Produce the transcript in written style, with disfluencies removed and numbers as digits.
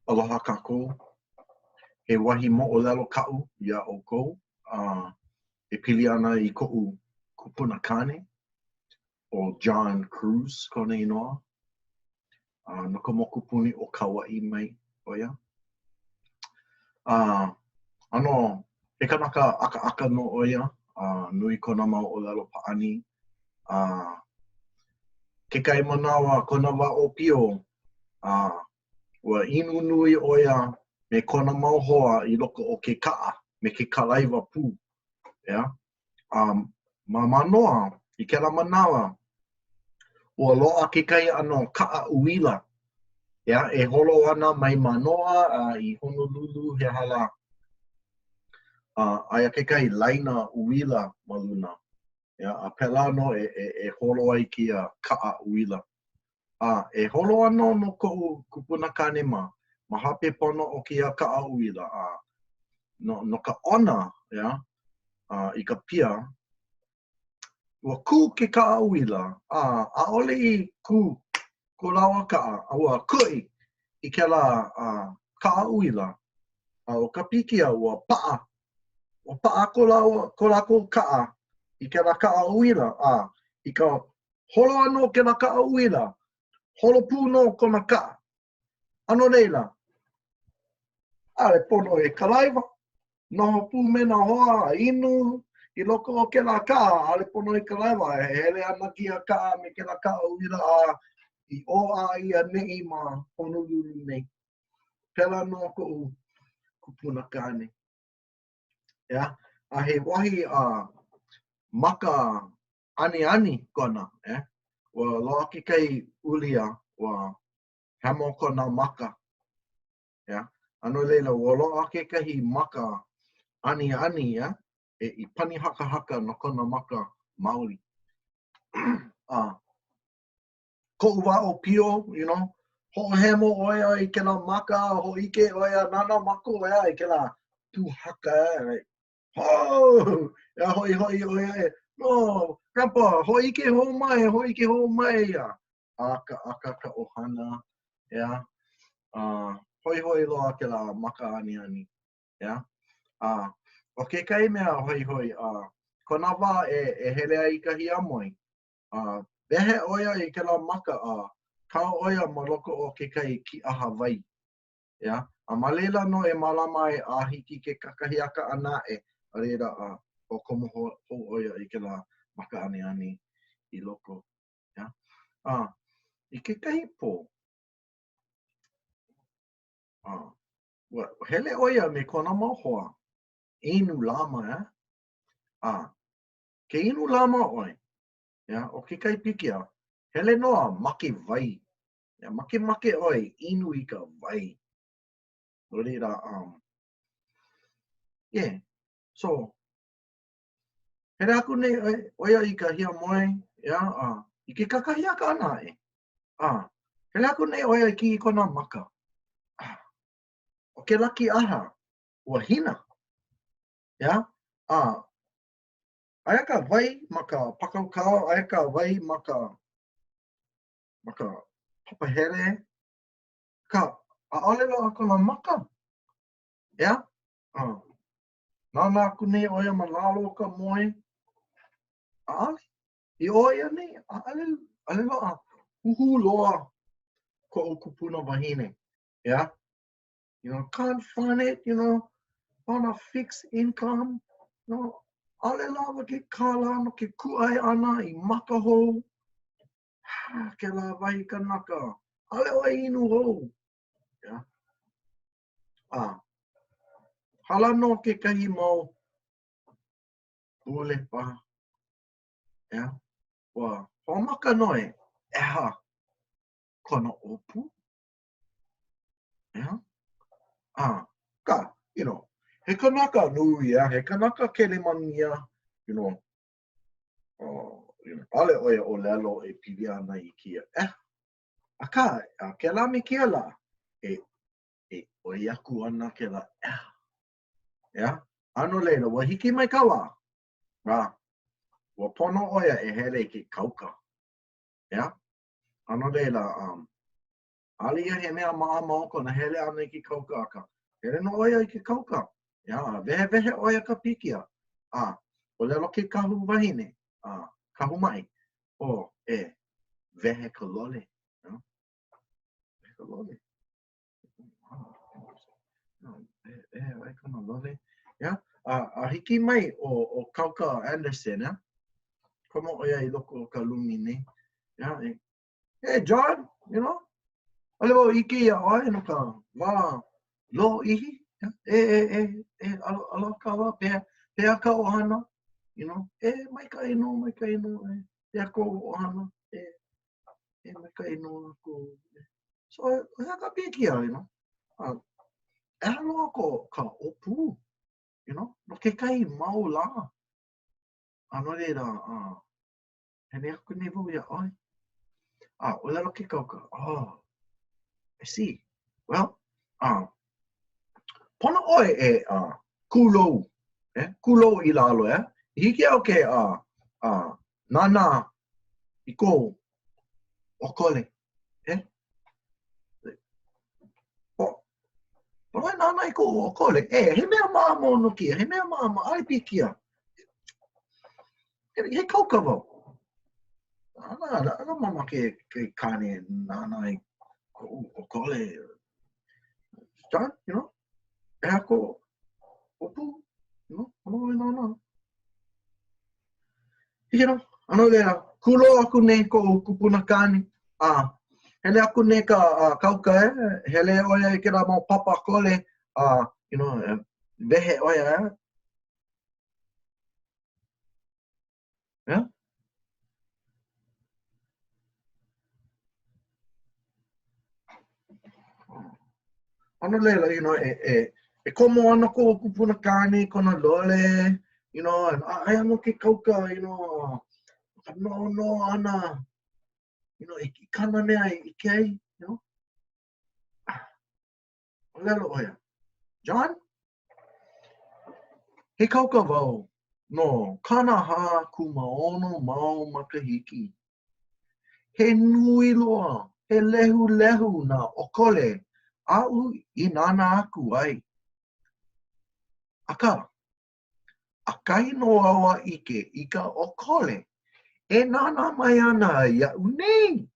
Aloha kākou. He wahi moʻolelo kaʻu iā ʻoukou a e pili ana i koʻu kupuna kāne, ʻo John Cruz kona inoa. A no ka mokupuni ʻo Kauaʻi mai ʻo ia. A ʻano he kanaka ʻakaʻaka nō ʻo ia, a nui kona mau ʻōlelo pāʻani. A kekahi manawa kona wā ʻōpio, a ua inu nui ʻo ia me kona mau hoa i loko o ke kaʻa me ke kalaiwa pū. ʻEā? A ma Mānoa, i kēlā manawa, ua loaʻa kekahi ʻano kaʻa uila, ʻeā, e holo ana mai Mānoa a i Honolulu, he aha lā. A aia kekahi laina uila ma luna, ʻeā, a pēlā nō e, e, e holo ai kēia kaʻa uila. A e holo ana nō koʻu kupuna kāne ma ma hope pono o kēia kaʻa uila, a no, no ka ʻona, ʻeā, a i ka pia, ua kū ke kaʻa uila, a ʻaʻole i kū ko lāua kaʻa, a ua kuʻi i kēlā a, kaʻa uila, a ʻo ka pikia ua paʻa, ua paʻa ko lāua, ko lākou kaʻa i kēlā kaʻa uila, a i ka Holo ʻana o kēlā kaʻa uila, holo pū nō kona kaʻa. A no laila, ʻaʻole pono e kalaiwa, noho pū me nā hoa a inu i loko o kēlā kaʻa, ʻaʻole pono e kalaiwa, e hele ana kēia kaʻa me kēlā kaʻa uila a i ʻō a i ʻaneʻi ma Honolulu nei. Pēlā nō koʻu kupuna kāne. ʻEā, a he wahi a maka aniani kona, ʻeā. Ua loaʻa kekahi ulia, ua hemo kona maka, ʻeā. A no laila, ua loaʻa kekahi maka aniani, ʻeā, e i pani hakahaka no kona maka maoli. A koʻu wā ʻōpio, you know, hoʻohemo ʻo ia i kēlā maka, hōʻike ʻo ia, nānā mākou, ʻeā, i kēlā pūhaka, like, oh! Ea hoʻihoʻi ʻo ia e, no, grandpa, hōʻike hou mai, hōʻike hou mai, a ʻakaʻaka ka ʻohana, ʻeā, a hoihoi loa kēlā maka aniani, ʻeā. A ʻo kekahi mea hoihoi, a kona wā e, e hele ai i ka hiamoe, a wehe ʻo ia i kēlā maka a kau ʻo ia ma loko o kekahi kīʻaha wai. ʻEā, a ma laila nō e mālama ai a hiki ke kakahiaka ʻana aʻe, a laila a hoʻokomo hou ʻo ia i kēlā maka aniani i loko. ʻEā. A i kekahi pō, a ua hele ʻo ia me kona mau hoa, inu lama, ʻeā? A ke inu lama ʻoe, ʻeā, ʻo kekahi pikia, hele nō a make wai. ʻEā, makemake ʻoe inu i ka wai. No laila, um, yeah, so, hele aku nei ʻo ia i ka hiamoe, ʻeā, a i ke kakahiaka ʻana aʻe, a hele aku nei ʻo ia e kiʻi i kona maka. A, ʻo kēlā kīʻaha, ua hina, ʻeā, a aia ka wai ma ka pākaukau, aia ka wai ma ka ma ka papahele, akā, ʻaʻole loaʻa kona maka. ʻEā? A, nānā aku nei ʻo ia ma lalo o ka moe. ʻAʻole. I ʻō i ʻaneʻi, ʻaʻole, ʻaʻole loaʻa. Huhū loa koʻu kupuna wahine. ʻEā? You know, can't find it, you know, on a fixed income. You know, ʻaʻole lawa ke kālā no ke kūʻai ʻana i maka hou. Ha, kēlā wahi kanaka, ʻaʻole ʻoe inu hou. ʻEā. A, hala nō kekahi mau pule paha. ʻEā. Ua hoʻomaka nō e ʻeha kona ʻōpū. ʻEā. A, ka, you know, he kanaka nui, ʻeā, he kanaka kelemānia, you know, ʻaʻole ʻo ia ʻōlelo e pili ana i kēia ʻeha. Akā, a kēlā me kēia lā, e, e ʻoi aku ana kēlā ʻeha. ʻEā? A no laila, ua hiki mai ka wā, a ua pono ʻo ia e hele i ke kauka. ʻEā? A no laila, um, ʻAʻole ia he mea maʻamau kona hele ʻana i ke kauka, akā, hele nō ʻo ia i ke kauka. Yeah, a wehewehe ʻo ia ka pikia. A, ʻōlelo ke kahu wahine, a, kahu maʻi, oh, e, wehe ka lole. Yeah. Wehe ka lole. Wehe kona lole. Yeah. A, a hiki mai ʻo, ʻo Kauka Anderson, yeah? Komo ʻo ia i loko o ka lumi nei. Yeah, e, Hey, John, you know, ʻaʻole wau ʻike iā ʻoe no ka wā lōʻihi. E, e, e, e, aloha ka wā, pehea, pehea ka ʻohana, you know, e, maikaʻi nō, maikaʻi nō, e, pehea kou ʻohana, e, e, maikaʻi nō lākou. So, he aha ka pilikia, you know, a, ʻeha loa ko, ka ʻōpū, you know, no kekahi mau lā. A no laila, uh, Hele aku nei wau iā ʻoe. A, ʻōlelo ke kauka, oh, I see. Well, uh, pono ʻoe e uh, kūlou, eh? kūlou i lalo, eh? I hiki iaʻu ke uh, uh, nānā i kou ʻokole, eh? Po, pono e nānā i kou ʻokole. Eh, he mea maʻamau nō kēia, he mea maʻamau, ʻaʻole pilikia. He kauka wau. ʻAʻole mamake ke kāne e nānā i koʻu ʻokole. John, you know, ʻeha kou ʻōpū, you know, pono ʻoe nānā. You know, a no laila, kūlou aku nei koʻu kupuna kāne, a hele aku nei ka uh, kauka e, hele ʻo ia i kēlā mau papa kole, a, uh, you know, wehe ʻo ia, e, Yeah? A no laila, you know, e, e, e komo ana koʻu kupuna kāne i kona lole, you know, and aia nō ke kauka, you know, ka noʻonoʻo ʻana, you know, i, i kāna mea i ʻike ai, you know. ʻŌlelo ʻo ia, John, he kauka wau no 46 mau makahiki. He nui loa, he lehulehu nā ʻokole aʻu i nānā aku ai. Akā, ʻakahi nō au a ʻike i ka ʻokole e nānā mai ana iaʻu nei.